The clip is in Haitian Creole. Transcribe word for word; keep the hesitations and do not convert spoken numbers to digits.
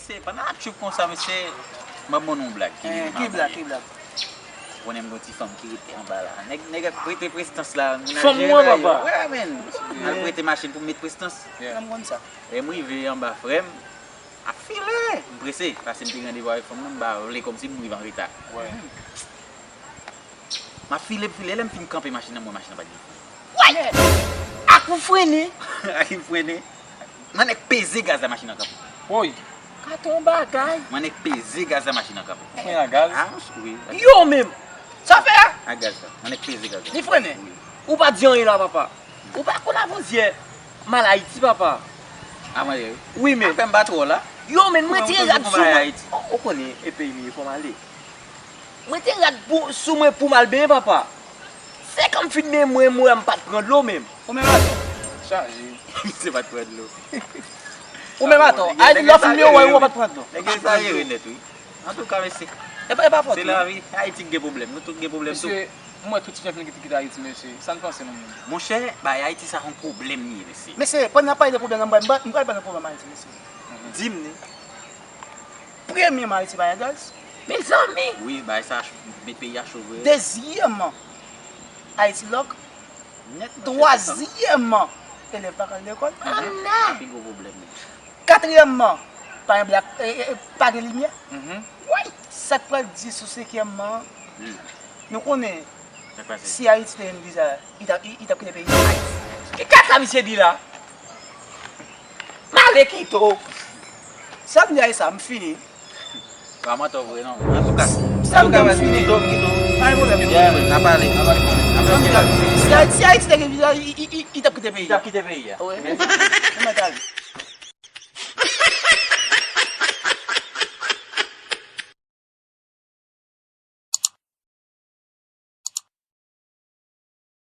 Se pandan n ap trip konsa, mesye, m ap ban nou yon blag ki rive m avè yè. Ki blag, ki blag? Ou konnen m gen yon ti fanm ki rete anba la. Nèg, nèg ap prete prestans la, menaj. Fanm ou an, papa? Wè, men. Al prete machin pou m met prestans. Yeah. M konn sa. Lè m rive anba, frè m ap file. M prese, paske m te gen randevou avèk fanm nan, m pa vle kòmsi m rive an reta. Wè. M ap file, m file, lè m fin kanpe machin nan, m wè machin nan pa t gen fren. Wè! Ak ou frennen? Ak m frennen. Mwen nèk peze gaz la, machin nan kanpe. Woy! Gade yon bagay! Mwen nèk peze gaz la, machin nan kanpe. Ou frennen ak gaz? Ah, wi. Yo menm! Sa fè a? Ak gaz la. Mwen nèk peze gaz la. Li frennen? Wi. Ou pa di anyen la, papa. Ou pa konn avantyè m al Ayiti, papa. Avantyè? Wi, men. Afè m pa twò la. Yo, men mwen te rad sou mwen. Ou konnen, e peyi m ye, fò m ale. Mwen te rad pou, sou mwen pou m al benyen, papa. Se kòm fin benyen mwen, mwen m pa t pran dlo menm. Ou menm atò. Chaje. Misye pa t pran dlo. Ou menm atò. Ay, lè w fin benyen, w wè, w pa t pran dlo. Nèg yo egzajere nèt, wi. Antouka, mesye. E pa, e pa fòt ou. Se lavi. Ayiti k gen pwoblèm. Nou tout gen pwoblèm tou. Mesye, m wè tout ti jenn fi ki te kite Ayiti, mesye. Sa n panse nou menm? Monchè, bay Ayiti sa yon pwoblèm li ye, mesye. Mesye, pandan n ap pale de pwoblèm nan, m pral, m pral, m pral pale de pwoblèm Ayiti, mesye. Di m ni. Premyèman, Ayiti pa gen gaz. Mezanmi! Wi, bay sa ch-, met peyi a cho vre. Dezyèmman, Ayiti lòk. Nèt, monchè, twazyèmman, elèv pa ka al lekòl. Anna! Sa pi gwo pwoblèm li. Katriyèmman, pa gen blak, e, e, e, pa gen limyè. Mhm. Wi! Sa k pral di sou senkyèmman, hmm, nou konnen, sa k pase? Si Ayiti te gen viza, li t ap, li, li t ap kite peyi a. Ki kat sa misye di la? M ale kite w. Sa m di a e sa, m fini. Pa mantò vre non. Antouka, sa m di a m fini. Kite w, kite w. Pa gen pwoblèm. Yeah, n a pale. N a pale. N a pale. Si Ayiti, si Ayiti te gen viza, li, li, li, li t ap kite peyi a. Li t ap kite peyi a. Wi. Mèt ale.